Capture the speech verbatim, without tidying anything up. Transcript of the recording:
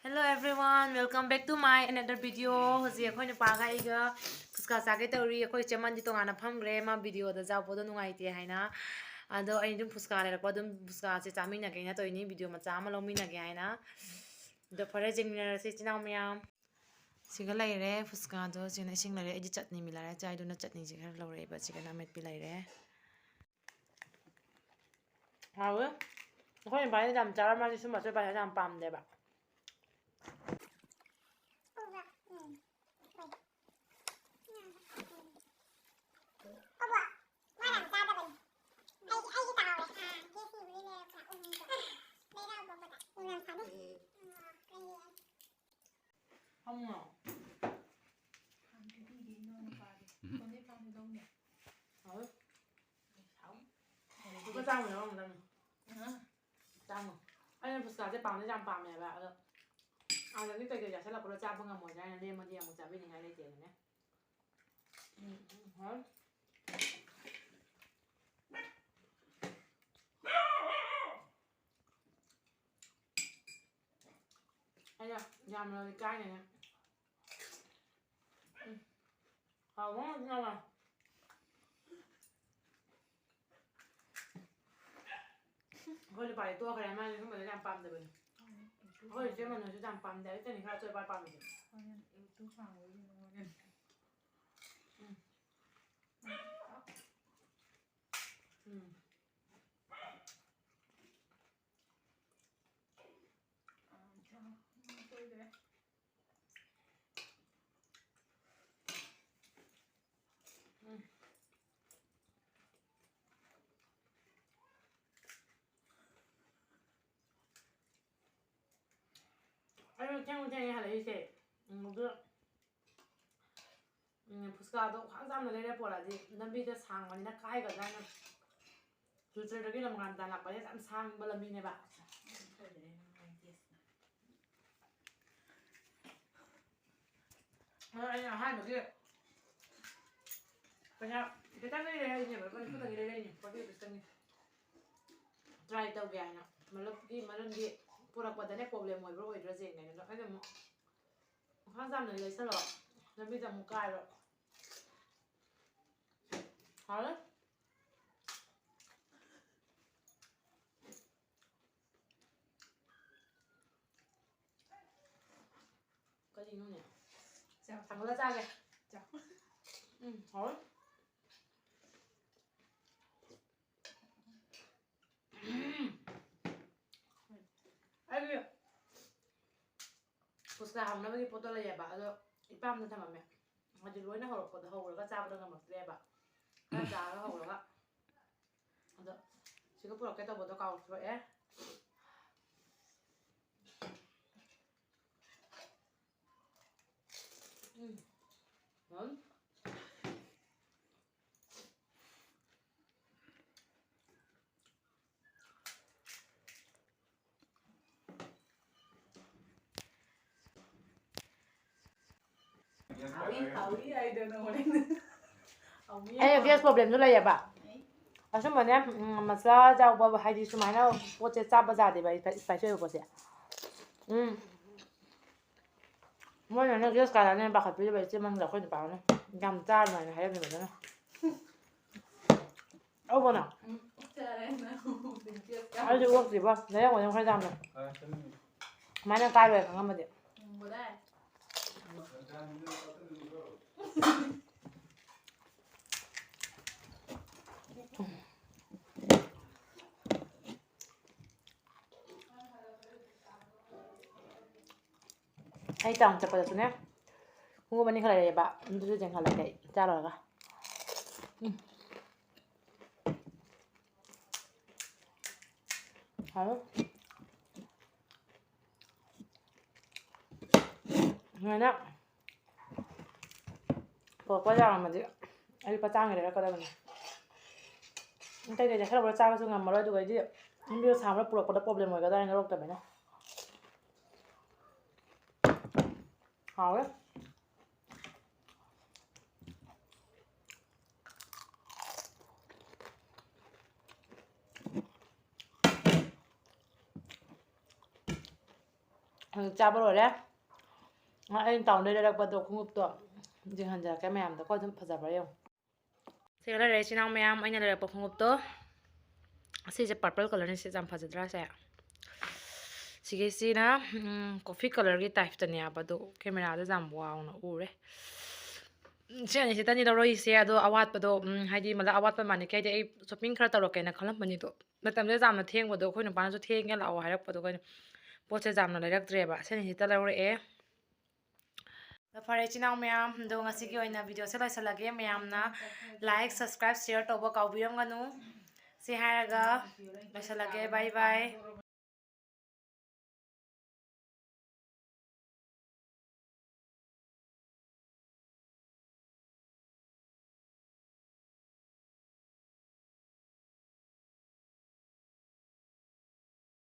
Hello everyone, welcome back to my another video. ꯍꯧꯖꯤꯛ ꯑꯩꯈꯣꯏ ꯅꯨꯄꯥꯒ ꯑꯩꯒ ꯐꯨꯁꯀꯥ ꯆꯥꯒꯦ ꯇꯧꯔꯤ꯫ ꯑꯩꯈꯣꯏ ꯏꯆꯦꯃꯟꯗꯤ ꯇꯣꯉꯥꯟꯅ ꯐꯝꯈ꯭ꯔꯦ, ꯃꯥ ꯚꯤꯗꯤꯑꯣꯗ ꯌꯥꯎꯕꯗꯣ ꯅꯨꯡꯉꯥꯏꯇꯦ ꯍꯥꯏꯅ꯫ ꯑꯗꯣ ꯑꯩ ꯑꯗꯨꯝ ꯐꯨꯁꯀꯥ ꯂꯩꯔꯛꯄ, ꯑꯗꯨꯝ ꯐꯨꯁꯀꯥꯁꯦ ꯆꯥꯃꯤꯟꯅꯒꯦꯅ ꯇꯧꯔꯤꯅꯤ, ꯚꯤꯗꯤꯑꯣ ꯃꯆꯥ ꯑꯃ ꯂꯧꯃꯤꯟꯅꯒꯦ ꯍꯥꯏꯅ꯫ ꯑꯗꯣ ꯐꯔꯦ, ꯌꯦꯡꯃꯤꯟꯅꯔꯁꯤ ꯏꯆꯤꯟ ꯏꯅꯥꯎ ꯃꯌꯥꯝ꯫ ꯁꯤꯒ ꯂꯩꯔꯦ ꯐꯨꯁꯀꯥꯗꯣ, ꯁꯤꯅ ꯏꯁꯤꯡ ꯂꯩꯔꯦ꯫ ꯑꯩꯗꯤ ꯆꯠꯅꯤ ꯃꯤꯂꯥꯔꯦ ꯆꯥꯏꯗꯨꯅ ꯆꯠꯅꯤꯁꯦ ꯈꯔ ꯂꯧꯔꯛꯑꯦꯕ꯫ ꯁꯤꯒꯅ ꯑꯃꯦꯠꯄꯤ ꯂꯩꯔꯦ꯫ ꯍꯥꯎꯋꯦ꯫ ꯑꯩꯈꯣꯏ ꯏꯕꯥꯅꯤ ꯌꯥꯝ ꯆꯥꯔꯝꯃꯗꯤ ꯁꯨꯝꯕꯁꯦ ꯏꯕꯥꯅꯤ ꯌꯥꯝ ꯄꯥꯝꯗꯦꯕ꯫ ꯐꯝꯃꯣ꯫ ꯍꯥꯎꯋꯦ꯫ ꯂꯨꯄꯥ ꯆꯥꯝꯃ ꯌꯥꯎꯔꯝꯒꯗꯕꯅꯤ꯫ ꯆꯥꯝꯃ꯫ ꯑꯩꯅ ꯐꯨꯁꯀꯥꯁꯦ ꯄꯥꯝꯗꯤ ꯌꯥꯝ ꯄꯥꯝꯃꯦꯕ, ꯑꯗꯣ ꯑꯥꯗꯒꯤ ꯀꯩꯀꯩ ꯆꯥꯁꯤꯜꯂꯛꯄꯗꯣ ꯆꯥꯕ ꯉꯝꯃꯣꯏꯗ꯭ꯔꯥ ꯍꯥꯏꯅ ꯂꯦꯝꯃꯗꯤ ꯑꯃꯨꯛ ꯆꯥꯕꯤꯅꯤꯡꯉꯥꯏ ꯂꯩꯇꯦꯅꯅꯦ꯫ ꯎꯝ, ꯎꯝ, ꯍꯣꯏ꯫ ꯑꯩꯅ ꯌꯥꯝꯅ ꯏꯀꯥꯏꯅꯅꯦ꯫ ꯎꯝ꯫ ꯍꯥꯎꯕ ꯉꯥꯛꯇꯅꯦꯕ꯫ ꯑꯩꯈꯣꯏ ꯅꯨꯄꯥꯗꯤ ꯇꯣꯛꯈ꯭ꯔꯦ, ꯃꯥꯗꯤ ꯁꯨꯝꯕꯗ ꯌꯥꯝ ꯄꯥꯝꯗꯕꯅꯤ꯫ ꯑꯩꯈꯣꯏ ꯏꯆꯦ ꯃꯅꯨꯁꯨ ꯌꯥꯝ ꯄꯥꯝꯗꯦ, ꯑꯩꯇꯅꯤ ꯈꯔ ꯑꯆꯣꯏ ꯑꯄꯥ ꯄꯥꯝꯃꯤꯁꯦ꯫ ꯎꯝ꯫ ꯎꯝ꯫ ꯎꯝ꯫ ꯑꯩꯁꯨ ꯊꯦꯡꯉꯨ ꯊꯦꯡꯉꯦ ꯍꯜꯂꯛꯏꯁꯦ꯫ ꯎꯝ, ꯑꯗꯨ ꯎꯝ, ꯐꯨꯁꯀꯥꯗꯣ ꯈ꯭ꯋꯥꯡ ꯆꯥꯝꯅ ꯂꯩꯔ ꯄꯣꯔꯛꯑꯗꯤ ꯂꯝꯕꯤꯗ ꯁꯥꯡꯕꯅꯤꯅ ꯀꯥꯏꯒꯗ꯭ꯔꯥ ꯍꯥꯏꯅ ꯁꯤꯜꯆꯔꯗꯒꯤ ꯂꯝꯒꯥꯟ ꯇꯥꯜꯂꯛꯄꯁꯦ ꯌꯥꯝ ꯁꯥꯡꯕ ꯂꯝꯕꯤꯅꯦꯕ꯫ ꯑꯗꯣ ꯑꯩꯅ ꯑꯍꯥꯟꯕꯒꯤ ꯄꯩꯁꯥ ꯈꯤꯇꯪꯗꯤ ꯂꯩꯔꯛꯏꯅꯦꯕ, ꯂꯨꯄꯥ ꯅꯤꯐꯨꯗꯪꯗꯤ ꯂꯩꯔꯛꯏꯅꯦ, forty rupeesꯇꯪꯗꯤ꯫ Try ꯇꯧꯒꯦ ꯍꯥꯏꯅ꯫ ꯃꯔꯨꯞꯀꯤ, ꯃꯔꯝꯗꯤ ꯄꯨꯔꯛꯄꯗꯅꯦ ꯄ꯭ꯔꯣꯕ꯭ꯂꯦꯝ ꯑꯣꯏꯕ꯭ꯔꯥ ꯑꯣꯏꯗ꯭ꯔꯥ ꯌꯦꯡꯒꯦ꯫ ꯑꯩꯅ ꯑꯃꯨꯛ ꯈꯥꯡ ꯆꯥꯝꯅ ꯂꯩꯁꯜꯂꯣ, ꯂꯝꯕꯤꯗ ꯑꯃꯨꯛ ꯀꯥꯏꯔꯣ꯫ ꯍꯥꯎꯔꯦ꯫ ꯀꯔꯤꯅꯣꯅꯦ? ꯆꯥꯎ꯫ ꯊꯥꯡꯒꯠꯂ ꯆꯥꯒꯦ꯫ ꯆꯥꯎ꯫ ꯎꯝ, ꯍꯥꯎꯔꯦ꯫ ꯑꯩꯒꯤ ꯐꯨꯁꯀꯥ ꯍꯧꯅꯕꯒꯤ ꯄꯣꯠꯇꯣ ꯂꯩꯌꯦꯕ, ꯑꯗꯣ ꯏꯄꯥꯝꯗ ꯊꯝꯃꯝꯃꯦ꯫ ꯍꯥꯏꯗꯤ ꯂꯣꯏꯅ ꯍꯧꯔꯛꯄꯗ, ꯍꯧꯔꯒ ꯆꯥꯕꯗ ꯉꯝꯃꯛꯇ꯭ꯔꯦꯕ꯫ ꯈꯔ ꯆꯥꯔꯒ ꯍꯧꯔꯒ꯫ ꯑꯗꯣ ꯁꯤꯒ ꯄꯨꯔꯛꯀꯦ ꯇꯧꯕꯗꯣ ꯀꯥꯎꯊꯣꯛꯑꯦ꯫ ꯎꯝ꯫ ꯎꯝ꯫ ꯍꯥꯎꯏ, ꯍꯥꯎꯏ ꯍꯥꯏꯗꯅ ꯍꯣꯔꯦꯟ꯫ ꯍꯥꯎꯏ, ꯑꯩꯅ ꯍꯥꯎꯏ꯫ ꯒ꯭ꯌꯥꯁ ꯄ꯭ꯔꯣꯕ꯭ꯂꯦꯝꯁꯨ ꯂꯩꯌꯦꯕ꯫ ꯑꯩ ꯑꯁꯨꯝꯕꯅꯦ, ꯎꯝ, ꯃꯁꯂꯥ ꯌꯥꯎꯕ, ꯍꯥꯏꯗꯤ ꯁꯨꯃꯥꯏꯅ ꯄꯣꯠꯁꯦ ꯆꯥꯕ ꯌꯥꯗꯦꯕ, ꯏꯁꯄꯥꯏꯁꯤ ꯑꯣꯏꯕ ꯄꯣꯠꯁꯦ꯫ ꯎꯝ꯫ ꯃꯣꯏꯅꯅꯦ ꯒ꯭ꯌꯥꯁ ꯀꯥꯔꯅꯦ ꯄꯥꯈꯠꯄꯤꯔꯤꯕ ꯏꯆꯦ ꯃꯪꯗ ꯑꯩꯈꯣꯏ ꯅꯨꯄꯥꯅ ꯌꯥꯝ ꯆꯥꯔꯅꯨ ꯍꯥꯏꯅ ꯍꯥꯏꯔꯝꯃꯤꯕ ꯑꯗꯨꯅ꯫ ꯎꯝ, ꯆꯥꯔꯦ ꯅꯪ꯫ ꯑꯩꯁꯨ ꯑꯣꯛꯇ꯭ꯔꯤꯕꯣ, ꯂꯩꯔꯝꯒꯅꯤ ꯈꯔ ꯌꯥꯝꯅ꯫ ꯁꯨꯃꯥꯏꯅ ꯀꯥꯏꯔꯣꯏ ꯈꯪꯉꯝꯃꯗꯤ꯫ ꯎꯝ, ꯕꯣꯗꯥꯏ꯫ ꯑꯩ ꯇꯥꯎꯟ ꯆꯠꯄꯗꯁꯨꯅꯦ, ꯈꯣꯡꯎꯞ ꯑꯅꯤ ꯈꯛ ꯂꯩꯔꯛꯑꯦꯕ, ꯑꯗꯨꯁꯨ ꯌꯦꯡꯍꯜꯂꯛꯀꯦ ꯑꯩ ꯆꯥ ꯂꯣꯏꯔꯒ꯫ ꯎꯝ꯫ ꯍꯥꯎꯋꯦ꯫ ꯁꯨꯃꯥꯏꯅ ꯄꯨꯔꯛꯄ ꯌꯥꯔꯝꯃꯗꯤ ꯑꯩ ꯂꯨꯄꯥ ꯆꯥꯝꯃꯒꯤ ꯂꯩꯔꯛꯀꯗꯕꯅꯦ꯫ ꯑꯇꯩ ꯑꯇꯩ ꯆꯥꯁꯤꯜꯂꯛꯄꯗ ꯆꯥꯕꯁꯨ ꯉꯝꯃꯔꯣꯏ, ꯑꯗꯨꯒ ꯑꯩꯗꯤ ꯂꯝꯕꯤꯗ ꯁꯥꯡꯕꯗ ꯄꯨꯔꯛꯄꯗ ꯄ꯭ꯔꯣꯕ꯭ꯂꯦꯝ ꯑꯣꯏꯒꯗ꯭ꯔꯥ ꯍꯥꯏꯅ ꯂꯧꯔꯛꯇꯕꯅꯤꯅ꯫ ꯍꯥꯎꯋꯦ꯫ ꯍꯧꯖꯤꯛ ꯆꯥꯕ ꯂꯣꯏꯔꯦ꯫ ꯑꯩꯅ ꯇꯥꯎꯟꯗꯩ ꯂꯩꯔꯛꯄꯗꯣ, ꯈꯣꯡꯎꯞꯇꯣ ꯌꯦꯡꯍꯟꯖꯔꯛꯀꯦ ꯃꯌꯥꯝꯗꯀꯣ, ꯑꯗꯨꯝ ꯐꯖꯕ꯭ꯔꯥ ꯌꯦꯡꯉꯨ꯫ ꯁꯤꯒ ꯂꯩꯔꯦ, ꯏꯆꯤꯟ ꯏꯅꯥꯎ ꯃꯌꯥꯝ, ꯑꯩꯅ ꯂꯩꯔꯛꯄ ꯈꯣꯡꯎꯞꯇꯣ꯫ ꯑꯁꯤꯁꯦ purple colourꯅꯤ, ꯁꯤꯁꯦ ꯌꯥꯝ ꯐꯖꯗ꯭ꯔꯥ ꯁꯦ? ꯁꯤꯒꯤꯁꯤꯅ, ꯎꯝ, coffee colourꯒꯤ typeꯇꯅꯦ ꯍꯥꯏꯕ, ꯑꯗꯣ cameraꯗ ꯌꯥꯝ ꯋꯥꯎꯅ ꯎꯔꯦ꯫ ꯎꯝ, ꯁꯤ ꯑꯅꯤꯁꯤꯇꯅꯤ ꯂꯧꯔꯛꯏꯁꯦ, ꯑꯗꯣ ꯑꯋꯥꯠꯄꯗꯣ, ꯎꯝ, ꯍꯥꯏꯗꯤ ꯃꯇꯝꯗ ꯑꯋꯥꯠꯄ ꯃꯥꯟꯅꯩ, ꯀꯩꯗꯤ ꯑꯩ shopping ꯈꯔ ꯇꯧꯔꯛꯀꯦꯅ ꯈꯜꯂꯝꯕꯅꯤ, ꯑꯗꯣ ꯃꯇꯝꯁꯦ ꯌꯥꯝꯅ ꯊꯦꯡꯕꯗꯣ, ꯑꯩꯈꯣꯏ ꯅꯨꯄꯥꯅꯁꯨ "ꯊꯦꯡꯉꯦ, ꯂꯥꯛꯑꯣ" ꯍꯥꯏꯔꯛꯄꯗꯣ, ꯑꯩꯈꯣꯏꯅ ꯄꯣꯠꯁꯦ ꯌꯥꯝꯅ ꯂꯩꯔꯛꯇ꯭ꯔꯦꯕ꯫ ꯁꯤ ꯑꯅꯤꯁꯤꯇ ꯂꯧꯔꯛꯑꯦ꯫ ꯑꯗꯣ ꯐꯔꯦ, ꯏꯆꯤꯟ ꯏꯅꯥꯎ ꯃꯌꯥꯝ, ꯑꯗꯣ ꯉꯁꯤꯒꯤ ꯑꯣꯏꯅ videoꯁꯦ ꯂꯣꯏꯁꯤꯜꯂꯒꯦ꯫ ꯃꯌꯥꯝꯅ like, subscribe, share ꯇꯧꯕ ꯀꯥꯎꯕꯤꯔꯝꯒꯅꯨ꯫ ꯁꯤ ꯍꯥꯏꯔꯒ ꯂꯣꯏꯁꯤꯜꯂꯒꯦ꯫ Bye bye꯫